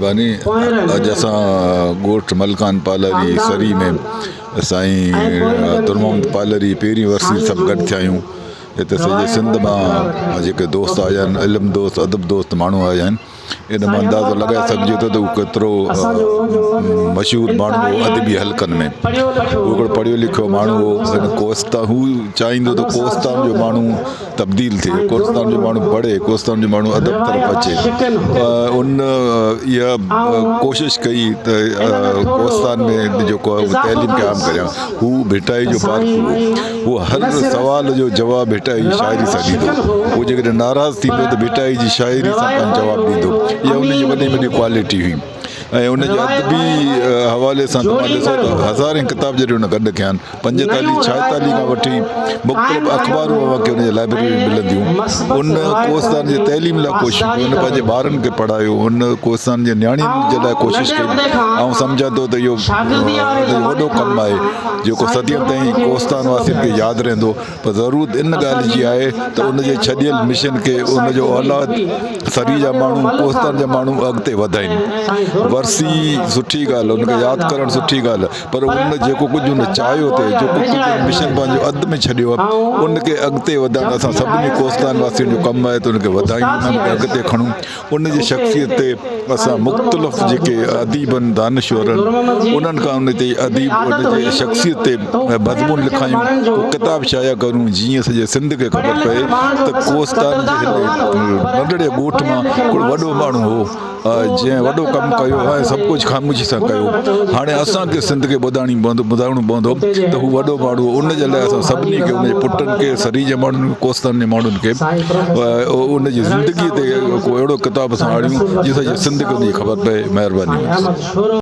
مهرباني اڄ اسان ڳوٺ ملڪان پالاري سري ۾ سائين در محمد پالاري پهرين ورسي سڀ گڏ ٿيا آهيون هتي سڄي سنڌ مان جيڪي دوست آيا آهن علم دوست ادب دوست ماڻهو آيا آهن ان مان اندازو لڳائي سگهجي ٿو ته هو ڪيترو مشهور ماڻهو هو ادبي حلقن ۾ هو هڪڙو پڙهيو لکيو ماڻهو هو هن ڪوهستان هو چاهيندو ته ڪوهستان جو ماڻهو تبديل ٿئي ڪوهستان جو ماڻهو پڙهي ڪوهستان جو ماڻهو ادب طرف اچي ان اها ڪوشش ڪئي ته ڪوهستان ۾ جيڪو آهي تعليم قائم ڪريان هو ڀٽائي جو پارکو هو هو هر سوال جو جواب ڀٽائي جي شاعري سان ڏيندو هو. هو جيڪڏهن ناراض ٿيندو ته ڀٽائي جي شاعري سان پنهنجو جواب ڏيندو. اها ان جي وڏي ۾ وڏي ڪوالٽي هئي ۽ ان جي ادبي حوالي سان توهان ڏسو ته هزارين ڪتاب جڏهن هن گڏ ڪيا آهن پنجيتاليهه ڇائيتاليهه کان وٺي مختلف اخبارون اوهان کي ان جي لائبريري ۾ ملنديون. ان ڪوهستان جي تعليم لاء ڪوشش ڪئي، هن پنهنجي ٻارن کي پڙهايو، هن ڪوهستان جي نياڻين جي لاء ڪوشش ڪئي. آئون سمجهان ٿو ته اهو وڏو ڪم آهي. جيڪو صدين تائين ڪوهستان واسين کي ياد رهندو پر ضرورت ان ڳالهه جي آهي ته ان جي ڇڏيل مشن کي ان جو اولاد سري جا ماڻهو ڪوهستان جا ماڻهو اڳتي وڌائين ورسي سٺي ڳالهه ان کي ياد ڪرڻ سٺي ڳالهه پر ان جيڪو ڪجهه ان چاهيو ٿي جيڪو ڪجهه مشن پنهنجو اڌ ۾ ڇڏيو آهي ان کي اڳتي وڌائڻ اسان سڀني ڪوهستان واسين جو ڪم آهي ته ان کي وڌايون ان کي اڳتي کڻون ان جي شخصيت تي اسان مختلف جيڪي اديبن دانشورن انهن کان ان تي اديب ان جي شخصيت تي مضمون لکايون ڪو ڪتاب شايع ڪريون جيئن سڄي سنڌ کي خبر پئي ته ڪوهستان جي هن ننڍڙي ڳوٺ مان هڪڙو وڏو ماڻهو هو جنهن وڏو ڪم ڪيو ۽ سڀ ڪجهه خاموشي سان ڪيو هاڻي اسان کي سنڌ کي ٻڌائڻي پوندو ٻڌائڻو پوندو ته هو وڏو ماڻهو هو ان جي لاء اسان سڀني کي ان جي پٽن کي سري جي ماڻهن کي ڪوهستان جي ماڻهن کي ان جي زندگي تي ڪو اهڙو ڪتاب اسان آڻيون جنهن سان سنڌ کي ان جي خبر پئي مهرباني.